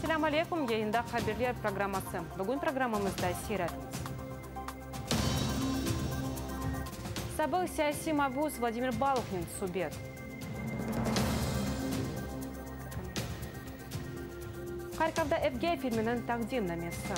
Selâm aleyküm, yayında Haberler programması. Bugün programmamızda seyir etiñiz. Sabıq siyasiy mabüs Vladimir Baluhnen subet. Harkovda Evge filminiñ taqdimnamesi.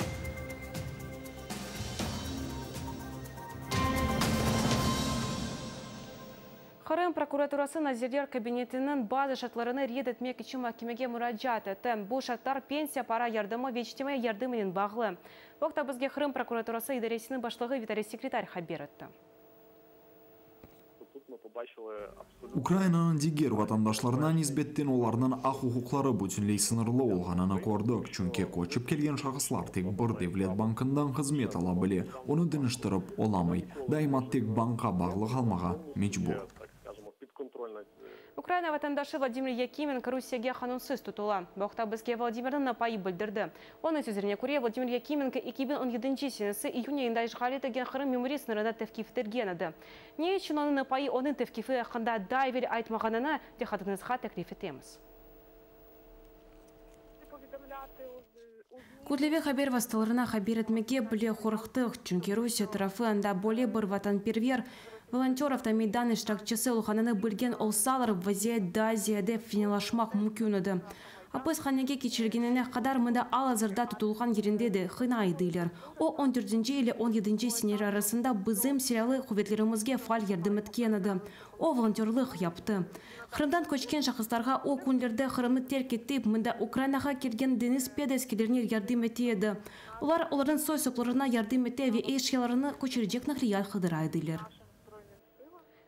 Qırım prokuraturası Nazirler Kabinetiniñ bazı şartlarını red etmek içün mahkemege muracaat etti. Bu şartlar pensiya, para yardımı ve içtimaiy yardımınen bağlı. Bu aqta bizge Qırım prokuraturası idaresiniñ başlığı Vitaliy Sekretar haber etti. Ukrainanıñ diger vatandaşlarına nisbetten olarnıñ aq-uquqları bütünley sıñırlı olğanını kördik, çünki köçip kelgen şahıslar tek bir devlet bankından hızmet ala bile, onı deñiştirip olamay, daima tek bankqa bağlı qalmağa mecbur. Ukraina vatandaşı Vladimir Yakimenko Rusiyege qanunsız tutula. Bu aqta bizge Vladimirniñ apayı bildirdi. Onıñ sözlerine köre, Vladimir Yakimenko 2017 senesi iyün ayında işğal etilgen Qırım memuriy sıñırında tevqif etilgen edi. Ne içün onıñ apayı onıñ tevqifi aqqında daa evel aytmağanını diqqatıñızğa teklif etemiz. Kütleviy haber vastalarına haber etmege bile qorqtıq, çünki Rusiye tarafı anda böyle bir vatanperver volontör Avtomeydan iştirakçisi olğanını bilgen olsalar, vaziyet daa ziyade fenalaşmaq mümkün edi. Apishanege keçirilgenine qadar mında al-azırda tutulğan yerinde de qıynay ediler. O, on dördünci ile on yedinci seneler arasında bizim silâlı quvetlerimizge faal yardım etken edi. O, volontörlıq yaptı. Qırımdan köçken şahıslarğa o künlerde Qırımnı terk etip, mında Ukrainağa kelgen deñiz piyade askerlerine yardım ete edi. Olar olarnıñ soy-soplarına yardım ete ve eşyalarını köçürecek naqliyat qıdıra ediler.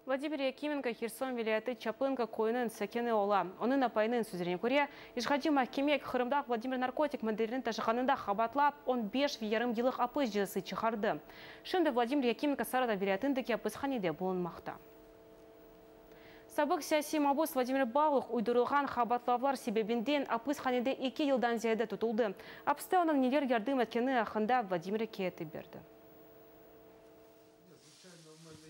Vladimir Yakimenko Herson vilâyeti Çaplınka köyüniñ sakini ola. Onıñ apayınıñ sözlerine köre, işğalci mahkeme Qırımda Vladimir narkotik maddelerini taşığanında qabaatlap, on beş ve yarım yıllıq apis cezası çıqardı. Şimdi Vladimir Yakimenko Saratov vilâyetindeki apishanede bulunmaqta. Sabıq siyasiy mabus Vladimir Baluh uydurılğan qabaatlavlar sebebinden apishanede 2 yıldan ziyade tutuldı. Apiste onıñ neler yardım etkeni aqqında Vladimir ikâye etip berdi.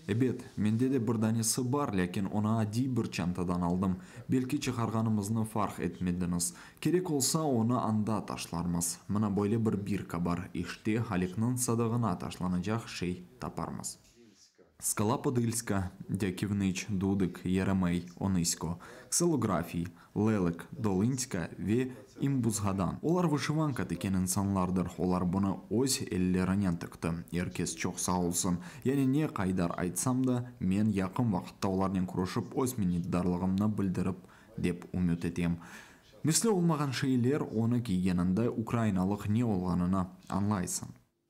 Ebet, mende de bir danesi bar, lâkin onı adiy bir çantadan aldım. Belki çıqarğanımıznı farq etmediñiz. Kerek olsa, onı anda taşlarmız. Mına böyle bir birka bar. İşte, Halikniñ sadığına taşlanacaq şey taparmız. Skala Podilska, Dâkivnıç, Dudık, Yeremey, Onısko, Kselografiy, Lelek, Dolınska ve İmbuzğadan. Olar vışivanka tikken insanlardır, olar bunı öz ellerinen tikti. Er kes çoq sağ olsun. Yani ne qaydar aytsam da, men yaqın vaqıtta olarnen körüşip öz minnetdarlığımnı bildirip dep ümüt etem. Misli olmağan şeyler onı kiygeninde ukrainalıq ne olğanını añlaysıñ.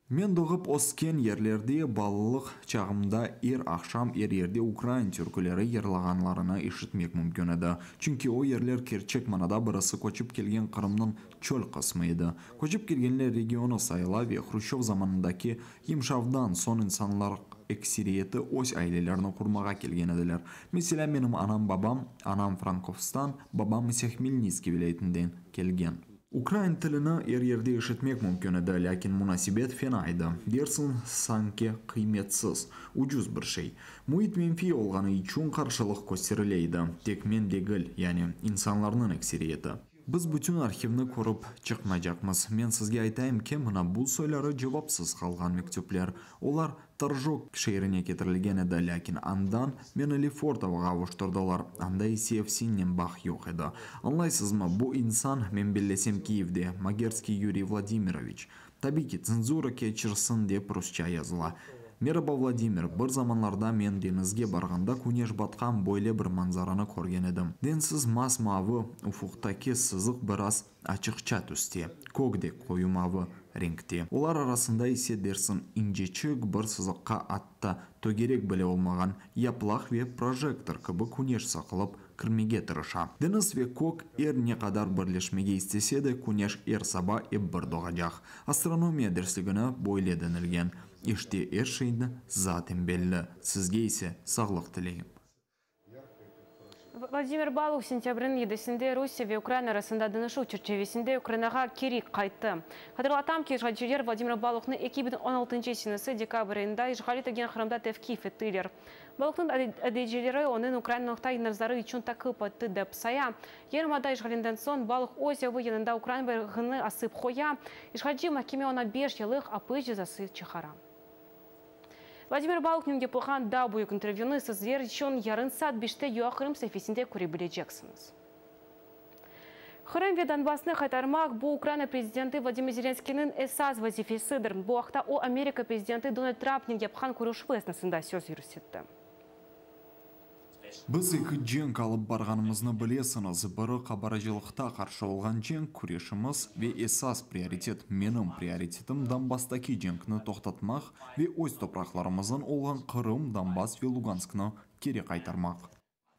Men doğıp ösken yerlerde balalıq çağımda er aqşam er yerde ukrain türküleri yırlağanlarını eşitmek mümkün edi. Çünki o yerler kerçek manada birisi köçip kelgen Qırımnıñ çöl qısmı edi. Köçip kelgenler regionı sayıla ve Hruşçov zamanındaki yımşavdan soñ insanlar ekseriyeti öz ailelerini qurmağa kelgen ediler. Meselâ, menim anam-babam, anam Frankovstan, babam ise Hmelnitskiy vilâyetinden kelgen. Ukrain tilini er yerde eşitmek mümkün edi, lâkin munasebet fena edi. Dersiñ, sanki qıymetsiz, ucuz bir şey. Müit menfiy olğanı içün qarşılıq kösterile edi. Tek men degil, yani insanlarnıñ ekseriyeti. Biz bütün arhivni körip çıqmaycaqmız. Men sizge aytayım ki, mına bu soyları cevapsız qalğan mektüpler. Olar Torjok şeerine ketirilgen edi, lâkin andan meni Lefortovoğa avuştırdılar, anda ise FSİN-nen bağ yoq edi. Añlaysızmı, bu insan, men bellesem Kiyevde, Magerskiy Yuriy Vladimiroviç. Tabiy ki, tsenzura keçirsin dep rusça yazıla. Meraba, Vladimir, bir zamanlarda men deñizge barğanda küneş batqan böyle bir manzaranı körgen edim. Deñsiz mas-mavı ufuqtaki sızıq biraz açıqça tüste, kök de qoyu mavı renkte. Olar arasında ise dersiñ inceçik bir sızıqqa atta tögerek bile olmağan yaplaq ve projektor kibi küneş saqılıp kirmege tırışa. Deñiz ve kök er ne qadar birleşmege istese de, küneş er saba ep bir doğacaq. Astronomiya dersligine böyle denilgen. İşte er şeyni zaten belli. Sizge ise sağlıq tileyim. Vladimir Baluh sentâbrniñ yedisinde Rusiye ve Ukraina arasında deñişüv çerçivesinde Ukrainağa keri qayttı. Hatırlatam ki, işğalciler Vladimir Baluhnı 2016 senesi dekabr ayında işğal etilgen Qırımda tevqif ettiler. Baluhnıñ adliyecileri onıñ ukrain noqta-i nazarı içün taqip etti dep saya. Yarımada işğalinden soñ Baluh öz evi yanında ukrain bayrağını asıp qoya, işğalci mahkeme oña beş yıllıq apis cezası çıqara. Vladimir Baluhnen yapılğan daa büyük intervyunı sizler içün yarın saat beşte UA Qırım saifesinde köre bileceksiñiz. Qırım ve Donbassnı qaytarmaq, bu Ukraina prezidenti Vladimir Zelenskıynıñ esas vazifesidir. Bu aqta o Amerika prezidenti Donald Trampnen yapqan körüşüvi esnasında söz yürsetti. Biz eki cenk alıp barğanımıznı bilesiñiz, biri qabarcılıqta qarşı olğan cenk, küreşimiz, ve esas prioritet, menim prioritetim, Donbasstaki cenkni toqtatmaq ve öz topraqlarımızın olğan Qırım, Donbass ve Lugansknı keri qaytarmaq.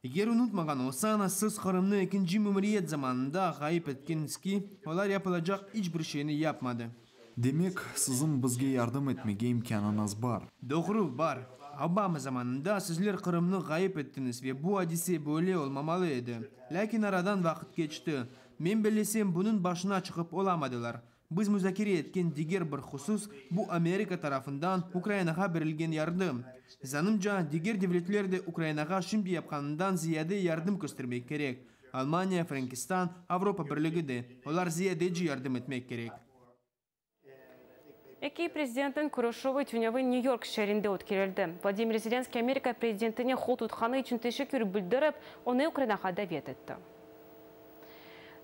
Eger unutmağan olsañız, siz Qırımnı ekinci mumuriyet zamanında ğayıp etkensiz ki, olar yapılacaq iç bir şeyni yapmadı. Demek, siziñ bizge yardım etmege imkânıñız bar. Doğru, bar. Obama zamanında sizler Qırımnı ğayıp ettiñiz ve bu adise böyle olmamalı edi. Lâkin aradan vaqıt keçti. Men bellesem, bunıñ başına çıqıp olamadılar. Biz muzakere etken diger bir husus, bu Amerika tarafından Ukrainağa berilgen yardım. Zanımca, diger devletler de Ukrainağa şimdi yapqanından ziyade yardım köstermek kerek. Almaniya, Frenkistan, Avropa Birligi de, olar ziyadece yardım etmek kerek. Eki prezidentniñ körüşüvi tünevin Nyu-York şeerinde ötkerildi. Vladimir Zelenskıy Amerika prezidentine qol tutqanı içün teşekkür bildirip, onı Ukrainağa davet etti.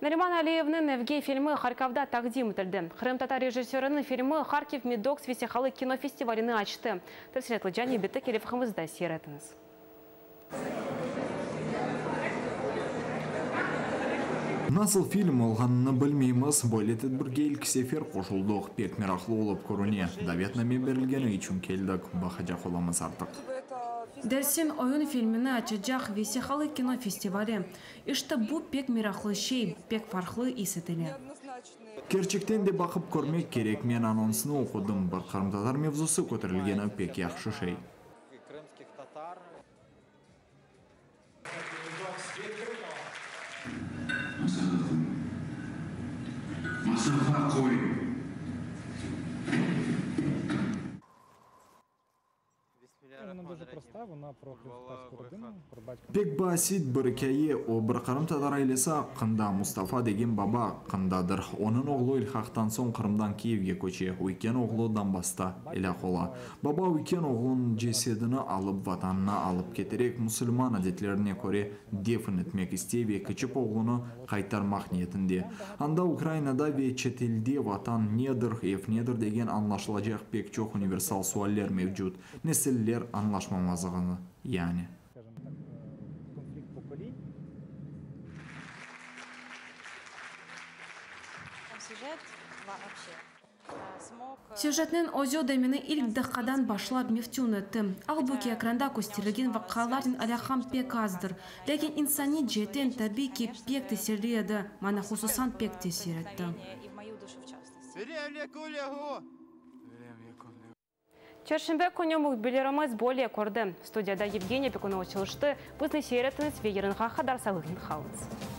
Nariman Aliyevniñ Evge filmi Harkovda taqdim etildi. Qırımtatar rejissöriniñ filmi Harkiv Medoks vesiqalı kino festivalini açtı. Tafsilâtlıca nevbetteki levhamızda seyir etiñiz. Nasıl film olğanını bilmeymiz, böyle tedbirge ilk sefer qoşuldıq, pek meraqlı olıp körüne. Davetname berilgeni içün keldik, baqacaq olamız artıq. Dersiñ, oyun filmini açacaq vesiqalı kino festivali. İşte, bu pek meraqlı şey, pek farqlı is etile. Kerçekten de baqıp körmek kerek, men anonsnı oqudım, bir qırımtatar mevzusı köterilgeni pek yahşı şey. Masağa qoy. Pek basit bir ikâye, o, bir qırımtatar ailesi aqqında, Mustafa degen baba aqqındadır. Onıñ oğlu ilhaqtan soñ Qırımdan Kiyevge köçe, üyken oğlu Donbassta elâk ola. Baba üyken oğlunıñ cesedini alıp vatanına alıp keterek, musulman adetlerine köre defn etmek istey ve kiçik oğlunı qaytarmaq niyetinde. Anda Ukrainada ve çetelde vatan nedir, ev nedir degen añlaşılacaq pek çoq universal sualler mevcut, nesiller añlaşmamazlığını yani. Süjetniñ özü de meni ilk daqqadan başlap meftün etti. Albuki ekranda kösterilgen vaqialarnen alâqam pek azdır. Lâkin insaniy ceetten, tabiy ki, pek tesirli edi, maña hususan pek tesir etti. Çarşenbe künü mühbirlerimiz böyle kördi. Studiyada Yevgeniya Pekunova çalıştı. Bizni seyir etiñiz ve yarınğa qadar sağlıqnen qalıñız.